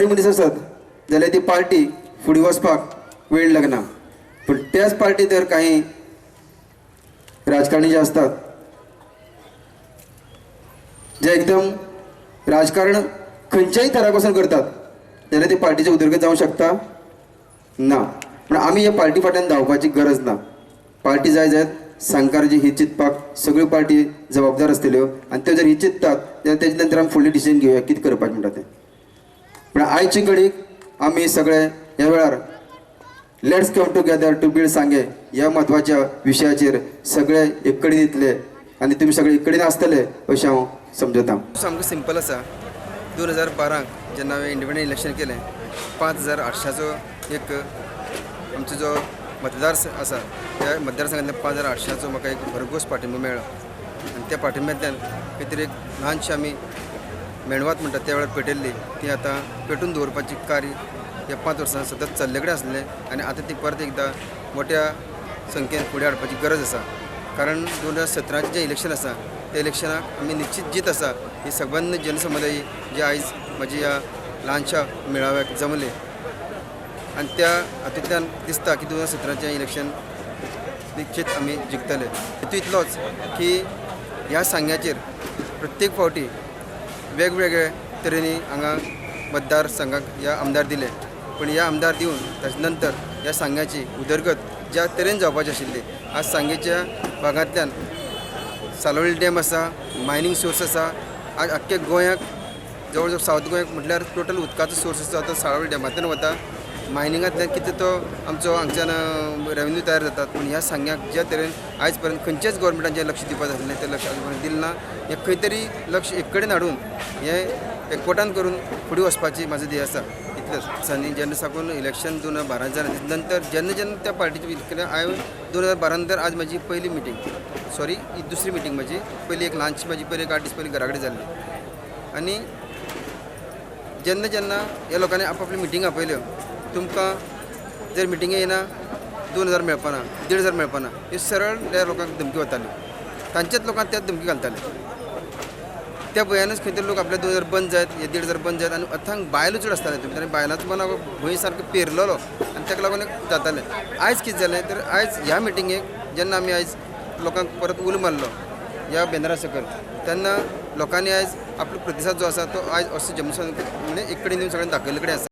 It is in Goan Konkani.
जरी मनीस आसत जाल्यार ती पार्टी फुडें वचपाक वेळ लागना. पूण त्याच पार्टी तर काही राजकारणी जे आसतात जे एकदम राजकारण खंयच्याय थराक वचून करतात जाल्यार ती पार्टीची उदरगत जावंक शकता ना. पूण आमी ह्या पार्टी फाटल्यान धांवपाची गरज ना. पार्टी जाय जायत सांगकाराची हित चिंतपाक सगळ्यो पार्टी जबाबदार आसतल्यो आनी त्यो जर हित चिंततात जाल्यार तेजे नंतर आमी फुडलें डिसिजन घेवया कितें करपाचें म्हणटा तें. पूण आयचे घडीक आमी सगळे ह्या वेळार let's come together to build Sanguem ह्या म्हत्वाच्या विशयाचेर सगळे एक कडेन येतले आनी तुमी सगळे एक कडेन आसतले अशें हांव समजता. सामकें सिंपल आसा. 2012 जेन्ना हांवें इंडिपेंडंट इलेक्शन केलें, 5800चो एक आमचो जो मतदार आसा त्या मतदारसंघांतल्या 5800चो म्हाका एक भरघोस पाठिंबो मेळ्ळो आनी त्या पाठिंब्यांतल्यान खंय तरी एक ल्हानशी आमी मेणवात म्हणटा त्या वेळार पेटयल्ली ती आतां पेटून दवरपाची कार्य ह्या 5 वर्सां सतत चल्ले कडेन आसलें आनी आतां ती परत एकदां मोट्या संख्येन फुडें हाडपाची गरज आसा. कारण 2017चें जें इलेक्शन आसा त्या इलेक्शनाक आमी निश्चीत जीत आसा ही सबंद जनसमुदाय जे आयज म्हजी ह्या ल्हानशा मेळाव्याक जमले आनी त्या हातूंतल्यान दिसता की 2017चें इलेक्शन निश्चीत आमी जिखतले. हेतू इतलोच की ह्या सांग्याचेर प्रत्येक फावटी वेगवेगळे तरेनी हांगा मतदारसंघाक ह्या आमदार दिले, पूण ह्या आमदार दिवन ताचे नंतर ह्या सांग्याची उदरगत ज्या तरेन जावपाची आशिल्ली, आज सांगेच्या भागांतल्यान सालोळी डॅम आसा, मायनींग सोर्स आसा. आज आख्ख्या गोंयाक जवळ जवळ सावथ गोंयाक म्हटल्यार टोटल उदकाचो सोर्स आसा तो साळोळी डॅमांतल्यान वता. मायनिंगांतल्यान कितें तो आमचो हांगच्यान रेवेन्यू तयार जातात. पूण ह्या सांग्याक ज्या तरेन आयज पर्यंत खंयच्याच गोवोरमेंटान जें लक्ष दिवपाक आसलें तें लक्ष आयज पर्यंत दिलें ना. हें खंय तरी लक्ष एक कडेन हाडून हें एकवटान करून फुडें वचपाची म्हाजो ध्येय आसा. इतलेंच. आनी जेन्ना साकून इलेक्शन 2012 जालें तेजे नंतर जेन्ना जेन्ना त्या पार्टीचे केलें हांवें 2012 नंतर आज म्हाजी पयली मिटींग, सॉरी ही दुसरी मिटींग म्हाजी, पयली एक ल्हानशी म्हाजी पयली एक 8 दीस पयलीं घरा कडेन जाल्ली. आनी जेन्ना जेन्ना ह्या लोकांनी आपआपली मिटींग आपयल्यो, तुमकां जर मिटिंगे येना 2000 मेळपाना, 1500 मेळपाना, ह्यो सरळ त्या लोकांक धमकी वताल्यो. तांच्याच लोकांक त्याच धमकी घालताले. त्या भंयानच खंय तरी लोक आपले 2000 बंद जायत, हे 1500 बंद जायत. आनी अथांग बायलो चड आसताले तितून आनी बायलांचो मनाक भंय सारको पेरलेलो आनी ताका लागून एक जातालें. आयज कितें जालें तर आयज ह्या मिटिंगेक जेन्ना आमी आयज लोकांक परत उलो मारलो ह्या बॅनरा सकयल, तेन्ना लोकांनी आयज आपलो प्रतिसाद जो आसा तो आयज असो जमसो म्हणजे एक कडेन येवन सगळ्यांनी दाखयल्ले कडेन आसा.